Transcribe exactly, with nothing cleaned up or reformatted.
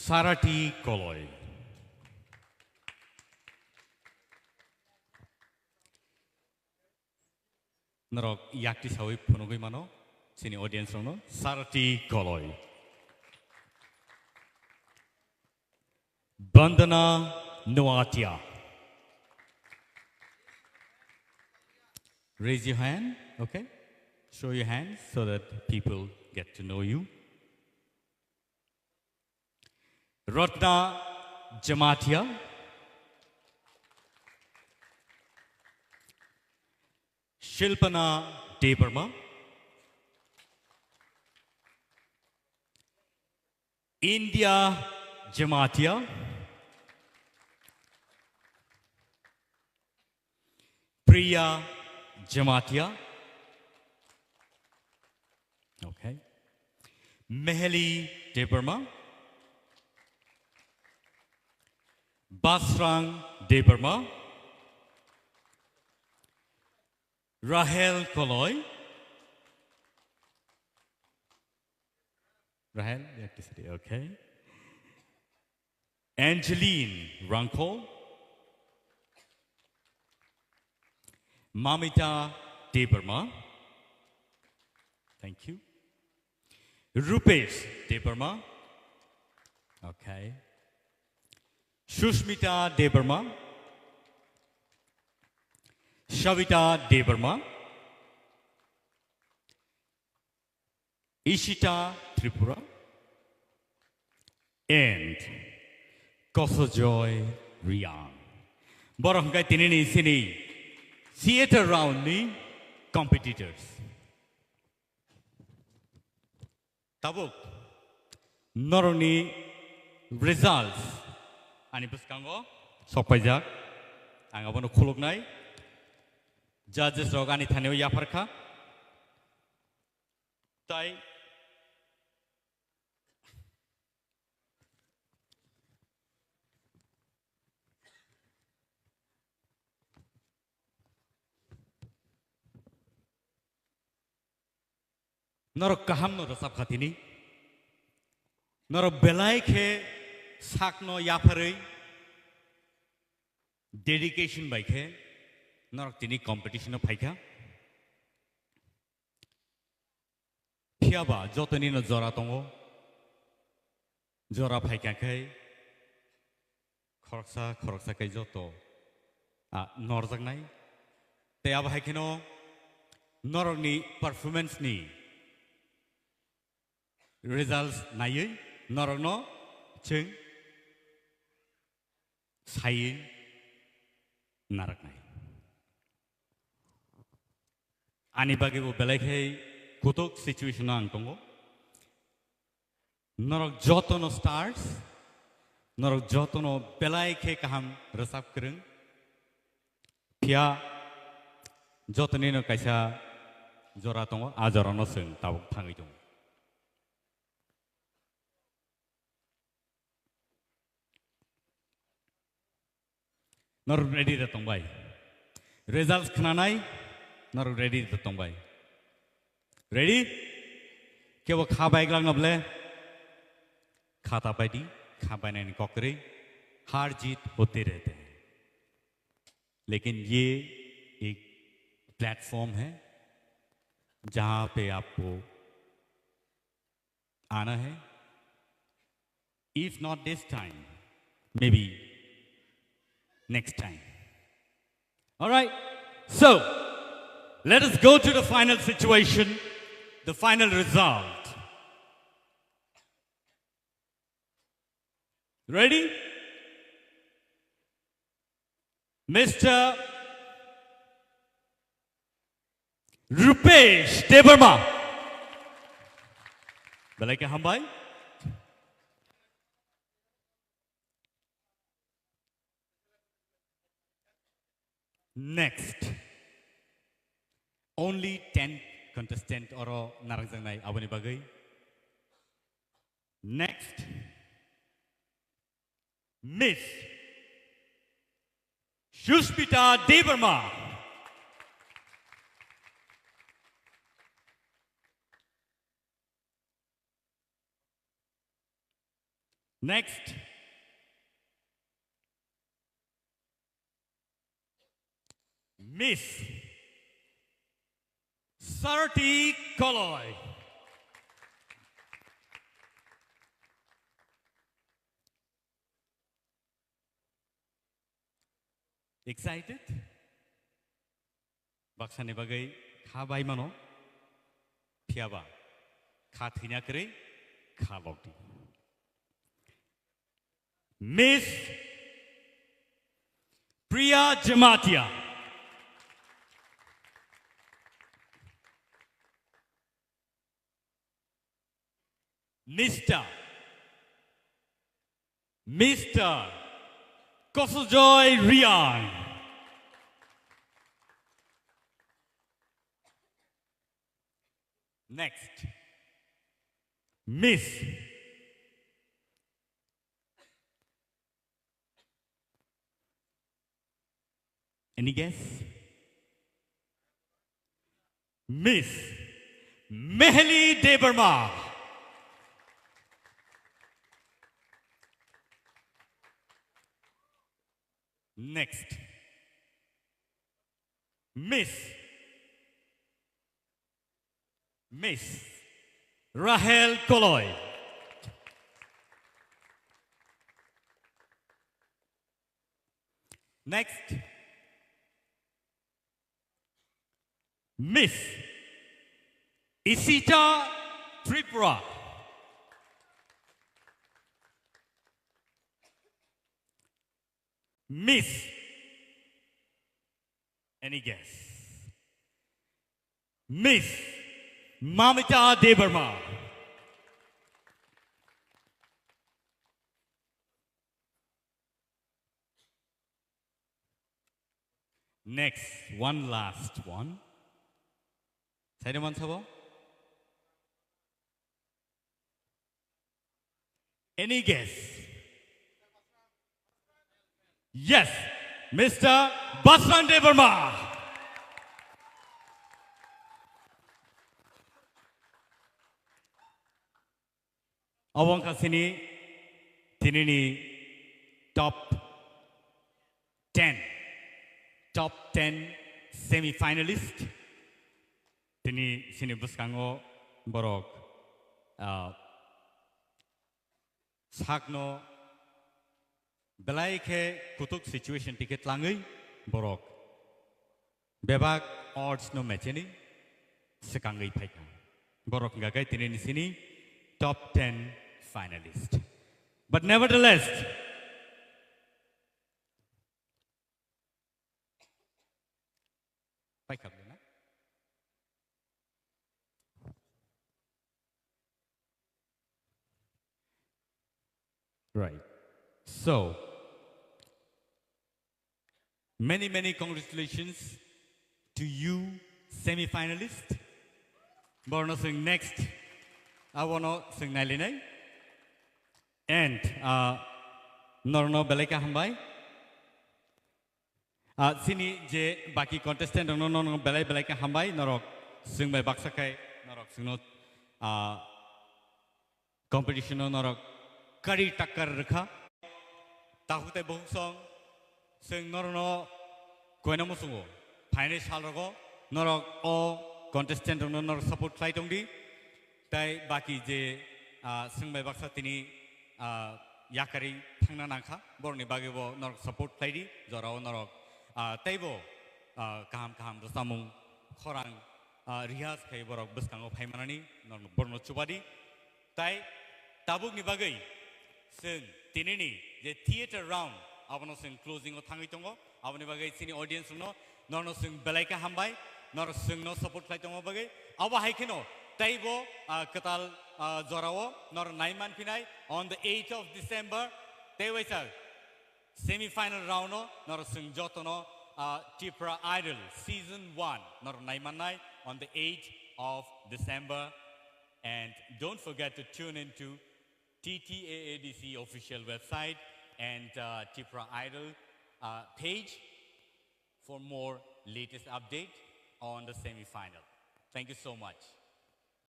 Sarati Koloi. Norok yakti sawi phunugwi mano, chini audience rokno Sarati Koloi. Bandana Noatia. Raise your hand, okay? Show your hand so that people get to know you. Ratna Jamatia. Shilpana Debbarma. India Jamatia. Priya Jamatia. Okay. Meheli Debbarma. Basrang Debbarma. Rahel Koloi. Rahel, you have to say, okay. Angeline Rangkol. Mamita Debbarma. Thank you. Rupesh Debbarma. Okay. Sushmita Debbarma. Shavita Debbarma. Ishita Tripura and Kosojoy Riang. Borok hwnkhe tinini sini theater round ni competitors. Tabuk norokni results ani bwskango sokpaijak. Ang abono khuluknai. Judges rok ani thani o yapharkha. Tai norok kahamno rwchapkha tini. Norok belai khe sakno yapharwi dedication bai khe norok tini competition-o phaikha. Phiya ba jotonino jora tongo. Jora phaikha khe khoroksa khoroksa khe joto, a, norjaknai. Tei abo hai kheno norokni performance-ni results naiwi norokno chwng saiwi narwknai. Ani bagwi bo belai khe kutuk situation-o ang tongo. Norok jotono stars, norok jotono belai khe kaham rwchap kwrwng. Phiya jotonino kaisa jora tongo, a jorano chwng tabuk thangwi tongo. Norok ready da tongbai? Results khnanai norok ready da tongbai? Ready? Kebo kha baiglak na bole? Khata paidi, kha bainani kokrwi, har jeet hote rehte hain. Lekin ye ek platform hai, jahan pe aapko aana hai. If not this time, maybe next time. All right. So, let us go to the final situation, the final result. Ready? Mister Rupesh Debbarma. Belai khe hambai. Next. Only ten contestant oro narwkjaknai aboni bagwi. Next. Miss Sushmita Debbarma. Next, Miss Sarati Koloi. Excited? Baksani bagwi kha bai mano, phiyaba kha thwina kwrwi kha lokdi. Miss Priya Jamatia. Mister Mister Kosojoy Riang. Next. Miss. Any guess? Miss Meheli Debbarma. Next. Miss. Miss Rahel Koloi. Next. Miss Isita Tripura. Miss. Any guess? Miss Mamita Debbarma. Next, one last one. Saido man sabo? Any guess? Yes, Mister Basran Debbarma. Abo wngkha chini tinini top ten, top ten semi-finalist. Tini chini bwskango borok, ah, sakno belai khe kutuk situation tike tlangwi borok bebak odds no mecheni swkangwi phaikha. Borok hwnkha khe tini ni sini top ten finalist. But nevertheless, paikha bwlwino. Right. So, many, many congratulations to you, semi-finalist. Borno swng next. Abono swng nailinai. And, uh, norno belai khe hambai. Ah, chini je baki contestant rokno, no, no, belai belai khe hambai, norok swng bai baksa khai, norok swngno, ah, competition no norok kari takar rwkha. Takhuk tei bukhuk song, swng norokno koina muchungo, phainai sal rogo, norok o contestant rokno norok support khlai tongdi. Tai baki je, ah, swng bai baksa tini, ah, yakarwi thangna nangkha, borokni bagwi bo norok support khlai di, jorao norok, ah, teibo, ah, kaham kaham rwchapmung khorang, ah, rihas khai borok bwskango phai manani norok borokno chuba di. Tai tabukni bagwi chwng tinini je theatre round abono chwng closing o thangwi tongo. Aboni bagwi chini audience rokno, norno chwng belai khe hambai, nor chwngno support khlai tongma bagwi. Abo hai kheno teibo, ah, kwtal, ah, jorao nor nai man phinai on the eighth of December. Tei waisa semi final round no nor chwng jotono, ah, Tipra Idol season one nor nai mannai on the eighth of December. And don't forget to tune in to T T A A D C official website and, uh, Tipra Idol, uh, page for more latest update on the semi-final. Thank you so much.